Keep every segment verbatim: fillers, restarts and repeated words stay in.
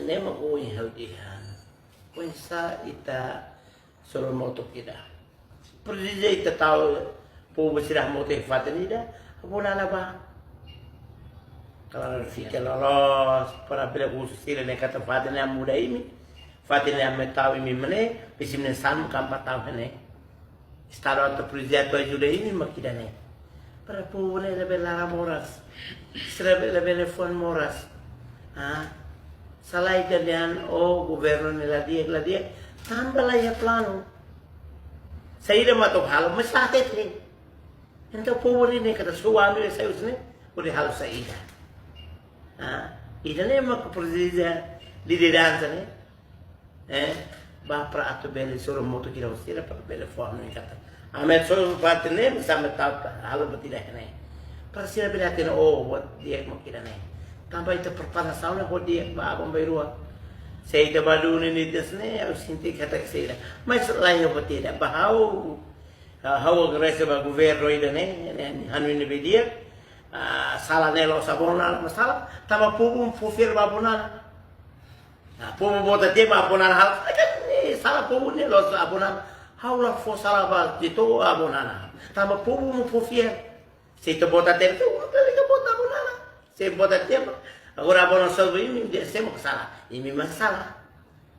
Ne'e mak ohin ha'u dehan. Oinsá ita hasoru moto ida. Presiza ita tau povu sira moto iha fatin ida, abonana ba. Kala fiar loloos, para bele husu sira ne'e katak fatin ne'e muda imi. Fatin ne'e ami tau imi mane, bisi mane sam kampa tau ne'e. Estadu atu presiza atu ajuda imi mak ida-ne'e. Para povu ne'e labele laran moras. Sira labele fuan moras. Ah, sala ida dehan, oh, governu ne'e la di'ak, la di'ak. Tanba la iha planu. Saida mak atu halo, mas la hatete. Entaun povu ne'e katak sua ami sai usne, hodi halo saida. Ah, ida-ne'e mak presiza lideransa ne'e. Eh, ba para atu bele hasoru moto ida ho sira para bele fó hanoin katak. Ami hasoru fatin ne'e, mas ami tau halo buat ida-ne'e. Para sira bele hatene, oh, buat di'ak mak ida-ne'e. Tanba ita preparasaun ne'e ho di'ak ba aban-bainrua. Se ita ba duni ne'e tes ne'e, ha'u sente katak sira. Mas la iha buat ida, ba ha'u, ha'u agradese ba governu ida-ne'e, ne'e, hanoin ne'ebé di'ak. Ah, sala ne'e la'ós abonana, mas sala, tanba povu fó fiar ba abonana. Nah, povu vota tiha mak abonana halo. Eh, sala povu ne'e la'ós abonana. Ha'u la fó sala ba Tito abonana. Tanba povu mak fó fiar. Se ita vota tiha, ita vota tiha abonana. Se vota tiha, agora abonana só imi, dehan sé mak sala. Imi mak sala.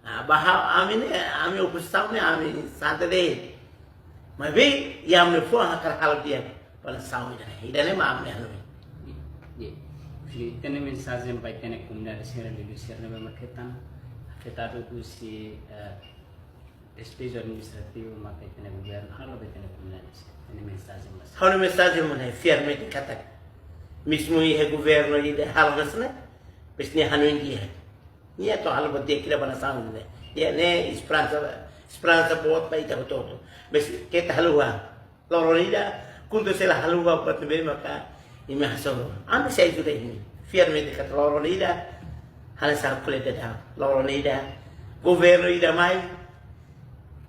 Ah, ba ha'u, ami ne'e, ami opozisaun ne'e, ami santa de'it. Maibé, iha ami-nia fuan hakarak halo di'ak ba nasaun ida-ne'e. Ida-ne'e mak ami hanoin. Ye, ye. Fili, ita-nia mensajen ba ita-nia komunidade sira, liuliu sira ne'ebé mak hetan afetadu husi, eh, despeju administrativu mak ita-nia governu halo ba ita-nia komunidade sira. Ita-nia mensajen ba sira. Ha'u-nia mensajen mak ne'e, fiar mete katak. Mezmu iha governu ida halo hanesan ne'e, mas nia hanoin di'ak. Nia atu halo buat di'ak ida ba nasaun ne'e. Ida-ne'e esperansa, esperansa boot ba ita hotu-hotu. Mas keta haluha. Loron ida, KHUNTO sei la haluha buat ne'ebé maka imi hasoru. Ami sei ajuda imi. Fiar mete katak loron ida, hanesan ko'alia daudaun. Loron ida, governu ida mai,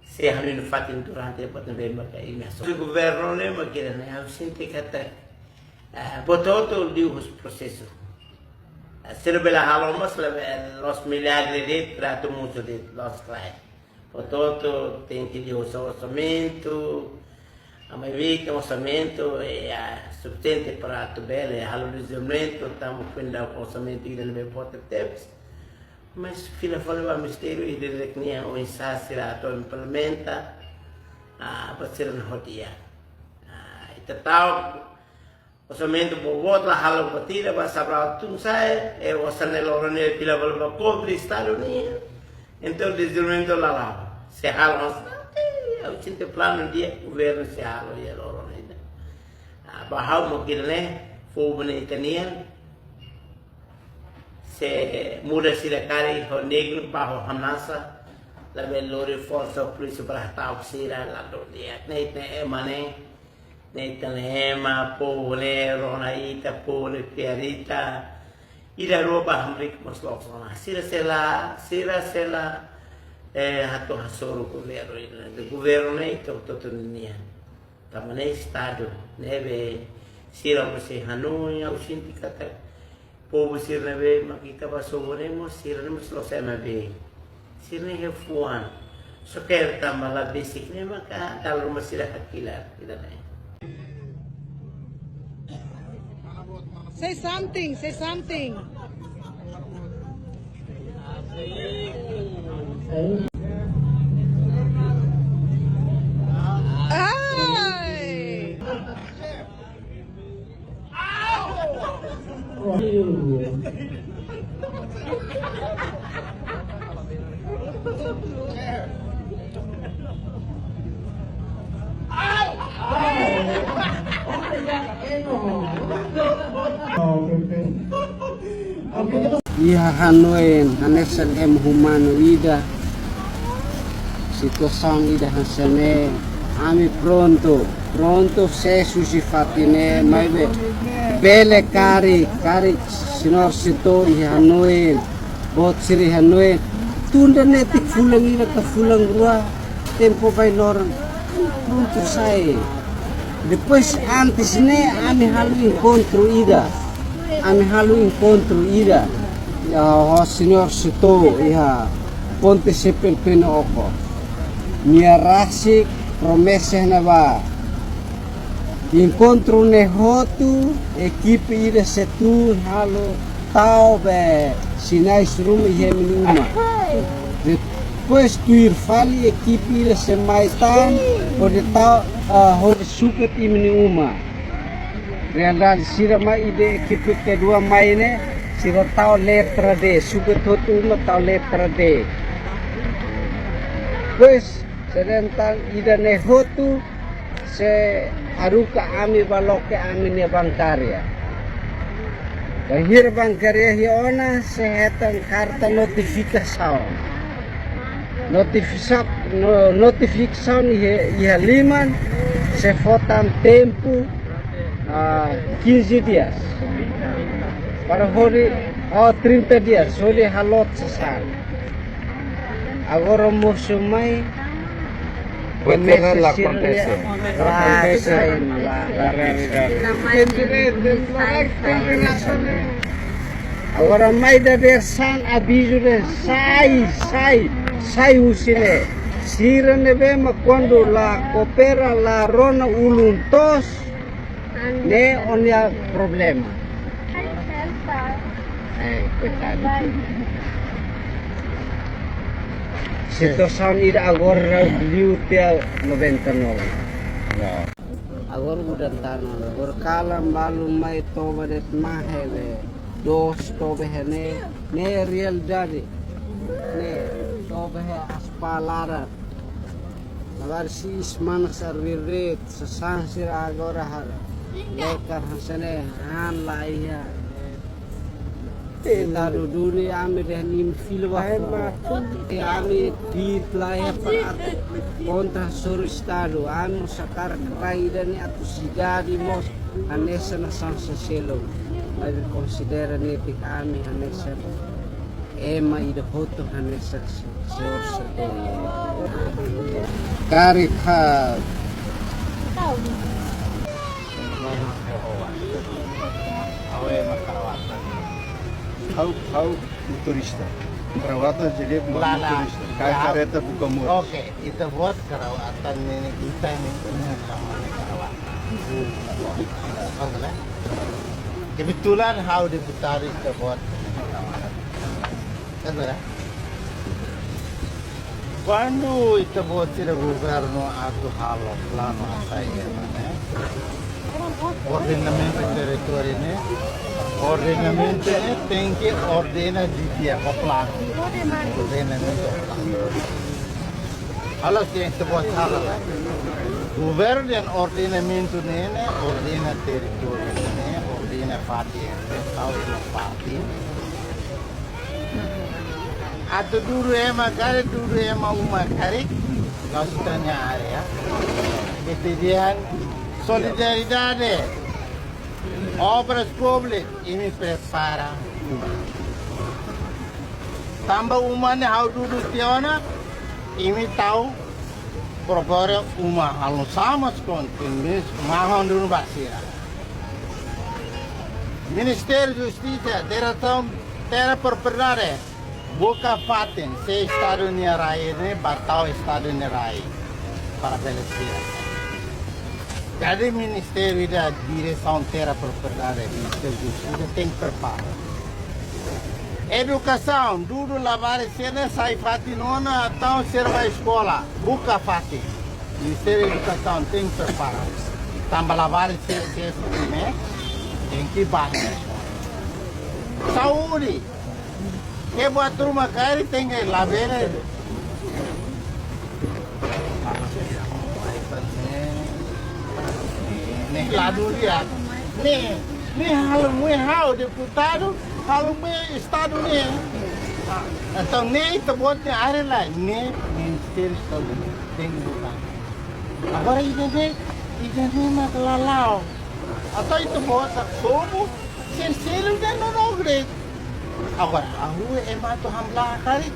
sei hanoin nafatin durante buat ne'ebé maka imi hasoru. Governu ne'e mak ida-ne'e, ha'u sente katak, eh, buat hotu liu husi prosesu. Eh, se labele halo mós, labele loos milagre de'it, ratu mutu de'it, loos klae. Portantu, tenke iha orsamentu, ami vita orsamentu, eh, sufisiente para atu bele halo dezenvolvimentu, tanba kuandu orsamentu ida ne'ebé boot tebes. Mas fila fali ba ministériu ida-idak nian oinsá sira atu implementa, ah, ba sira-nia hadi'a. Ah, ita tau orsamentu boboot la halo buat ida ba sabra tun sai, eh, osan ne'e loron ne'e fila fali ba kobre estadu nian. Entaun dezenvolvimentu la la'o. Sei halo osan, eh, ha'u sente planu di'ak governu sei halo iha loron ida. Ah, ba ha'u mak ida-ne'e, povu ne'e ita-nian. Se muda sira karik ho negru ba ho hamnasa, labele lori forsa polísia para hata'uk sira, la dún di'ak. Ne'e, ne'e ema ne'e, ne'e ita-nia ema, povu ne'e rona ita, povu ne'e fiar ita. Ida rua ba hamriik mós loos ona. Sira sei la, sira sei la, eh, atu hasoru governu ida. Governu ne'e ita hotu-hotu nian. Tanba ne'e estadu ne'ebé sira mós sei hanoin, ha'u sente katak povu sira ne'ebé mak ita ba sobu ne'e mós, sira ne'e mós la'ós ema been. Sira ne'e iha fuan. Só ke tanba la besik ne'e maka dala ruma sira hakilar ida-ne'e. Say something, say something. Ai! Iha hanoin hanesan ema umanu ida, situasaun ida hanesan ne'e, ami prontu, prontu sees husi fatin ne'e, maibé bele karik, karik señór setór iha hanoin, boot sira iha hanoin, tun ida netik fulan ida ka fulan rua, tempu ba loron, prontu sai. Depois antes ne'e ami halo enkontru ida. Ami halo enkontru ida. Ya, ho señór Suto, iha ponte Sepel Peno Oko. Nia rasik promesa ne'ebá. Enkontru ne'e hotu, ekipe ida sei tun halo tau be sinais ruma iha imi-nia uma. Depois tuir fali ekipe ida sei mai tan, hodi tau, ah, hodi sukat imi-nia uma. Realidade sira mai ida ekipe kedua mai ne'e, sira tau letra D, sukat hotu uma tau letra D. Depois, sedentan ida-ne'e hotu, sei haruka ami ba loke ami-nia bankária. Bainhira bankária iha ona, sei hetan karta notifikasaun. Notifisa-, no-, notifikasaun iha, iha liman, sei fó tan tempu, ah, quinze dias. Para hodi, oh, trinta dias, hodi halo sasán. Agora mosu mai, Buat promesa ne'e la sira akontese. La akontese. La, la, la. Agora mai dadeer-saan avizu dehan sai, sai, sai husi ne'e. Sira ne'ebé mak kuandu la koopera, la rona ulun toos, ne'e ó-nia problema. Eh, koitadu. Situasaun ida agora liu tiha noventa e nove. Ya. Agora udan tanan, agora kalan balu mai toba de'it mahe be. Dos toba iha ne'e, ne'e realidade. Ne'e toba iha aspal laran. Labarik seidauk manas arbirit, sasán sira agora hara. Lekar hanesan ne'e han laiha. Estadu duni ami dehan imi fila ba fila. Ami dehan laiha para atu kontra hasoru Estadu. Ami mós hakarak katak ida-ne'e atu sidade mós hanesan nasaun seluk. Ami konsidera netik ami hanesan ema ida hotu hanesan señór Suto. Karik ha. Ha'u ema Karawatan. Ha'u, ha'u motorista. Karawatan jadi La, la. motorista. Kayak La. kareta buka motor. Oke, ita-boot Karawatan ne'e, ita ne'e, sama ne'e Karawatan. Oke, la. Kebetulan ha'u deputadu ita-boot. Kan, la? Kuandu ita-boot sira governu atu halo planu hasai ema ne'e, ordenamentu territóriu ne'e, ordenamentu ne'e tenke ordena didi'ak ho planu. Ordenamentu ho planu. Halo se ita-boot sala la. Governu dehan ordenamentu ne'e, ne'e ordena territóriu ne'e, ordena fatin, ne'e tau ema fatin. Atu dudu ema karik, dudu ema uma karik, la'ós ita-nia área. Ita dehan solidariedade, obras públikas, imi prepara. Tanba uma ne'e ha'u dudu tiha ona, imi tau prokura uma halo sama skon, imi mahon dulu ba sira. Ministériu Justisa, Diresaun Terra Propriedade, buka fatin, se Estadu nia rai ne'e, ba tau Estadu nia rai, para bele sira. Jadi Ministériu ida Diresaun Terra Propriedade, Ministériu Justisa, tenke prepara. Edukasaun, dudu labarik sira ne'e sai fatin ona, tau sira ba eskola, buka fatin. Ministériu Edukasaun tenke prepara. Tanba labarik sira, sira ne'e, tenke ba. Saúde, ke buat ruma karik tenke labele. Ne'e la dulu ya. Ne'e, ne'e halo mai ha'u deputadu, halo mai Estadu ne'e. Entaun ne'e ita-boot nia área lae, ne'e Ministériu Saúde, tenke buka. Agora ida-ne'e, ida-ne'e mak la la'o. Entaun ita-boot sira komu, sira selu de'it no nogre. Agora, ha'u ema atu hamlaha karik.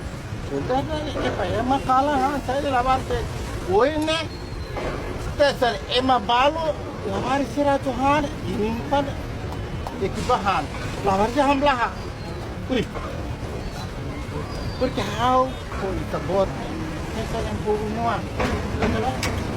Sudah, sudah, ema kalan, ha, sai labarik. Ohin ne'e, ita sira ema balu, labarik sira atu han, imi pan ekipa han. Labarik sira hamlaha. Ui, Porque ha'u, poli ita-boot, ita-boot iha povu nian.